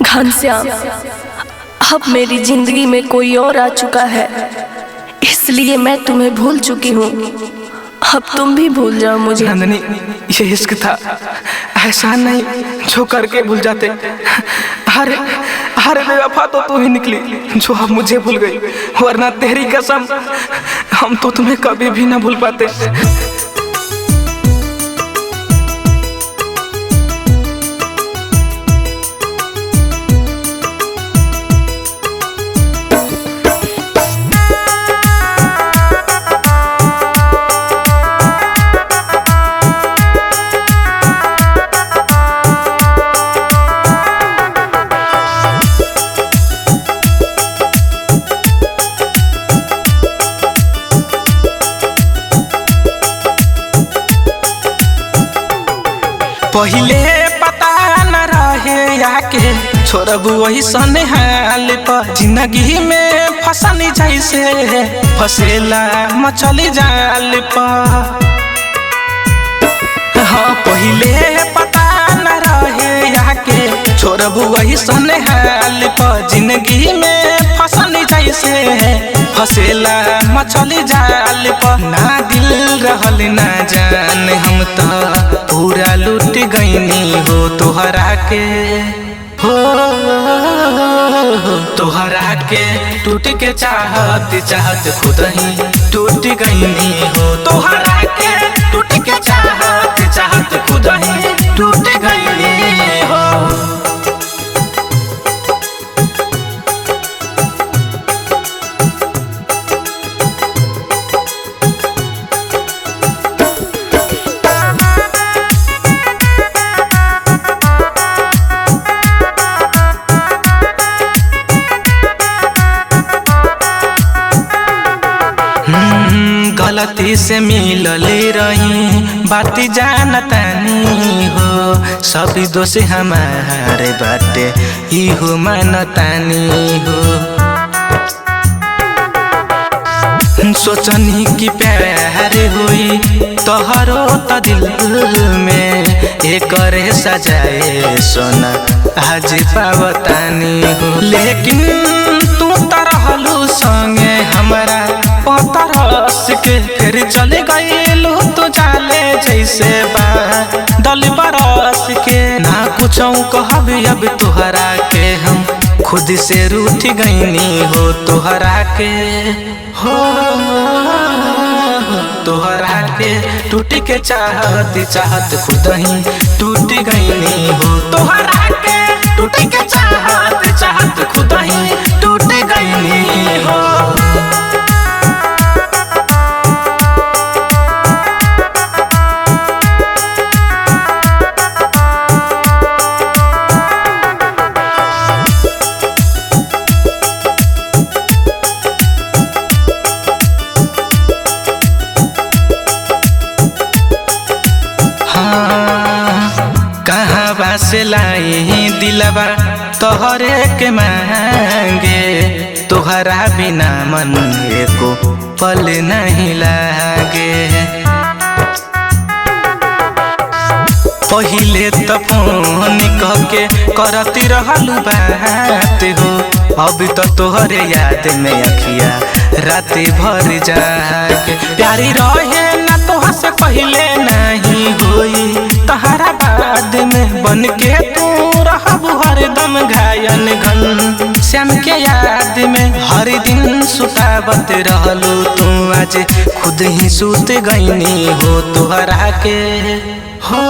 घनश्याम, अब मेरी जिंदगी में कोई और आ चुका है, इसलिए मैं तुम्हें भूल चुकी हूँ। अब तुम भी भूल जाओ मुझे। नंदनी, ये इश्क था, एहसान नहीं जो करके भूल जाते। अरे अरे बेवफा तो तू ही निकली जो अब मुझे भूल गई, वरना तेरी कसम हम तो तुम्हें कभी भी ना भूल पाते। पहिले पता न रहे आके छोड़बू वही हाल पर, जिंदगी में फसन जैसे फसेला मछली जाल पर। हाँ, पहिले पता न रहे आके छोड़बू वही हाल पर, जिंदगी में फसन जैसे फसेला मछली जाल पर। ना दिल रहल ना जान, हम तो पूरा लूट गईनी हो तोहरा के, हो तोहरा के टूट के चाहत चाहत खुद ही टूट गईनी हो, तोहरा के टूट के चाहत चाहत खुद ही टूट गईनी हो। गलती से मिलल रही बात जानतानी हो, सब दोष हमारे बाटे इहो मानतानी हो। सोचनी कि प्यार हुई तोहरो त दिल में, एकरे सजाए सोना आज पावतानी हो। लेकिन तू त रहलू संगे हमारा पतरस के, फिर चले गईलू तू जाले जैसे बादल बरस के। ना कुछ कहब अब तोहरा के, हम खुद से रूठ गईनी हो तोहरा के, हो तोहरा के टूट के चाहत चाहत खुद ही टूट गईनी हो, तोहरा के टूट के चाहत चाहत खुद ही टूट गईनी हो। कहाँ से लाई दिलवा तोहरे के मांगे, तोहरा बिना मन एको पल नहीं लागे। पहिले तो फोन कहके करती रहलू बात हो, अब तो तोहरे याद में अखिया रात भर जाके। प्यारी रहे ना तोहर से पहले नहीं होई तहरा बाद में, बन के तू रहबू हरदम घायल घन श्याम के याद में। हर दिन सुतावत रहलू तू आज खुद ही सुत गईनी हो तोहरा के, हो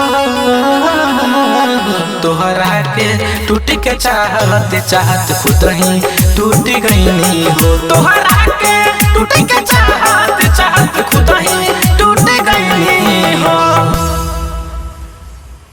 तोहरा के टूट के चाहत चाहत खुद ही टूट गईनी हो, तोहरा के